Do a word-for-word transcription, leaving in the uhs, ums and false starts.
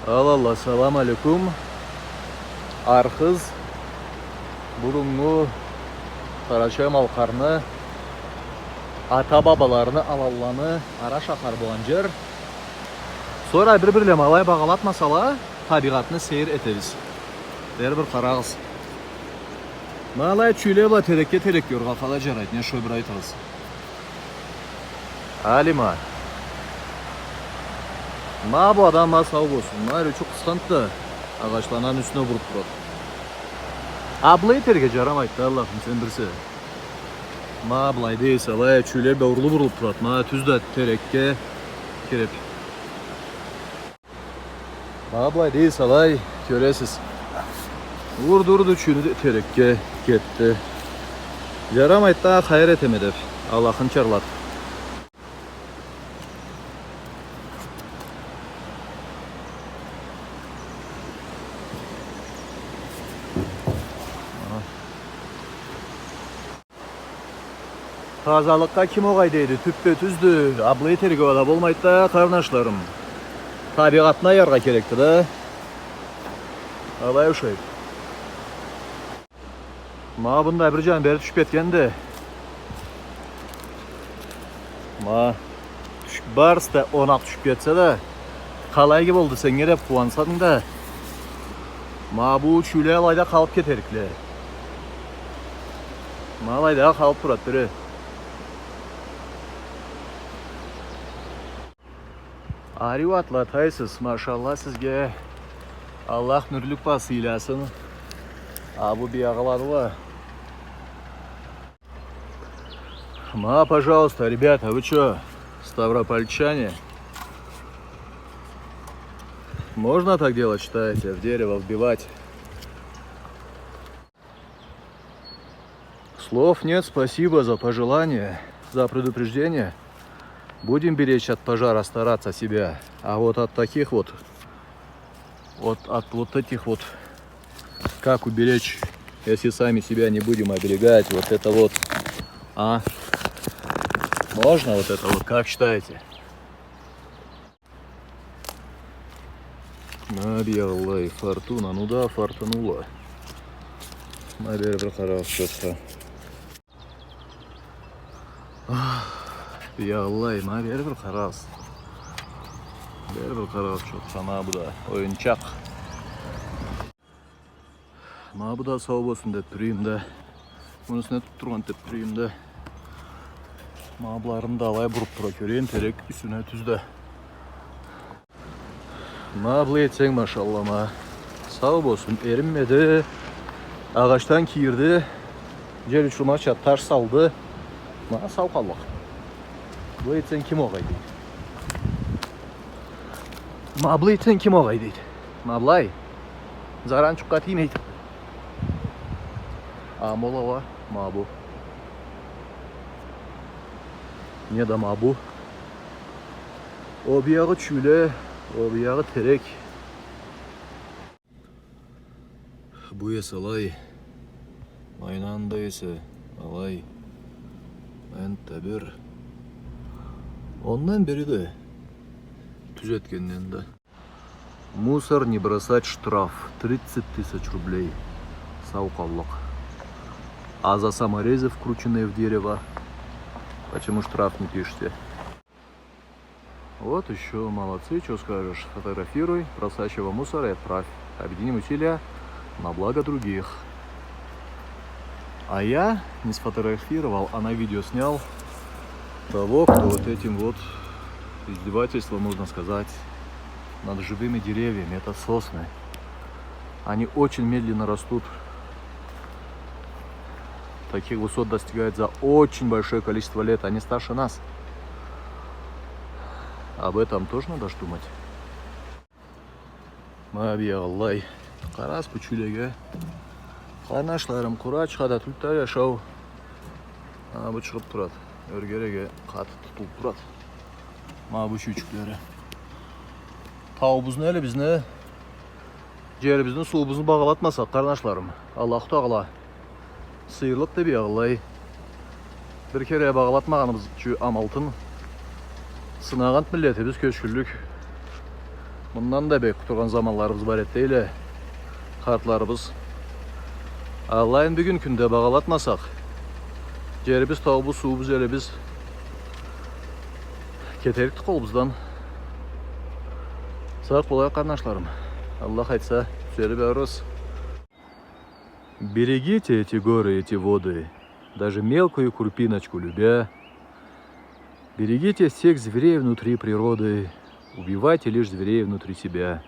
Аллах, салам алейкум. Архыз, буруннгу Къарачай-Малкъарны, ата-бабаларыны, аланланы ара шахар болгъан джер. Сора бир-бирле ма алай багъалатмасала, табигъатны сейир этебиз. Бери бир къарагъыз. Ма алай чюйле бла терекге-терекге ёргъалгъанла джарайды, не шо бир айтыгъыз. Алима. Ма бу адам ма сау болсун. Ма рючюк къысханды да, агъачланы юсюне буруп турады. А былай этерге джарамайды да, Аллахым, сен бирсе. Ма былай дей эсе, алай чюйле бла урлу бурулуп турады. Ма тюз да терекге кирип. Ма былай дей эсе, алай, кёресиз. Урду, урду чюйню да терекге кетди. Джарамайды да, хайыр этеме деп, Аллахын чарлады. Тазалыкъгъа ким огъай дейди, тюппе-тюздю. А былай этерге уа да болмайды да, къарнашларым. Табигъатны аяргъа керекди да. Алай ушайды. Ма бунда бир джаны бери тюшюп кетгенди. Ма тюшюп, барысы да огъуна тюшюп кетсе да, къалай иги болду сеннге деп къууансанг да. Ма бу чюйле алайда къалып кетерикле. Ма алайда къалып турады бири. Ариу атлатайсыз, машалла сизге. Аллах нюрлюк бла сыйласын. А бу биягъыланы уа. Ма, пожалуйста, ребята, вы чё, ставропольчане? Можно так делать, считаете, в дерево вбивать? Слов нет, спасибо за пожелание, за предупреждение. Будем беречь от пожара, стараться себя. А вот от таких вот, вот от вот этих вот, как уберечь, если сами себя не будем оберегать, вот это вот, а? Можно вот это вот, как считаете? Ма биягъылай, фортуна, ну да, фортанула. Ма бери бир къарагъыз чотха. Биягъылай, ма бери бир къарагъыз. Бери бир къарагъыз чотха, ма бу да оюнчакъ. Ма бу да сау болсун деп турайым да. Муну юсюне тутуп тургъан деп турайым да. Ма быларын да алай буруп тура кёрейим, терек юсюне тюз да. Ма былай этсенг, машалла, ма. Сау болсун, эринмеди. Агъачдан кийирди. Джер учурмазча таш салды. Ма сау къаллыкъ. Былай этсенг ким огъай дейди. Ма былай этсенг ким огъай дейди. Ма былай. Заранчукъгъа тиймейди. А ма ол уа ма бу. Не да ма бу. Ол биягъы чюйле, ол биягъы терек. Бу эсе алай. Ма анда эсе алай. Энтда бир. Ондан бери да тюзетгенден да. Мусор не бросать, штраф тридцать тысяч рублей. Сау къаллыкъ. А за саморезы, вкрученные в дерево, почему штраф не пишете? Вот ещё, молодцы, чё скажешь. Фотографируй, бросающего мусор, и отправь. Объединим усилия на благо других. А я не сфотографировал, а на видео снял того, кто вот этим вот издевательством, можно сказать, над живыми деревьями. Это сосны. Они очень медленно растут. Таких высот достигают за очень большое количество лет. Они старше нас. Об этом тоже надо ж думать. Ма биягъылай. Къарагъыз бу чюйлеге. Къарнашларым, къурачха да тюлдю джашау. Ма бу чыгъып турады. Ёргереге къаты тутулуп турады. Ма бу чюйчюклери. Тауубузну, элибизни, джерибизни, суубузну багъалатмасакъ, къарнашларым, Аллаху Тагъала сыйырлыкъды биягъылай. Бир кере багъалатмагъаныбыз ючюн амалтын сынагъан миллетибиз кёчгюнлюк. Мындан да бек къутургъан заманларыбыз бар эди, дейле къартларыбыз. Аллай энди бюгюн кюнде багъалатмасакъ, джерибиз, тауубуз, суубуз, элибиз кетерикди къолубуздан. Сау болайыкъ, къарнашларым. Аллах айтса, тюзелиб барырбыз. Берегите эти горы, эти воды, даже мелкую крупиночку любя. Берегите всех зверей внутри природы, убивайте лишь зверей внутри себя.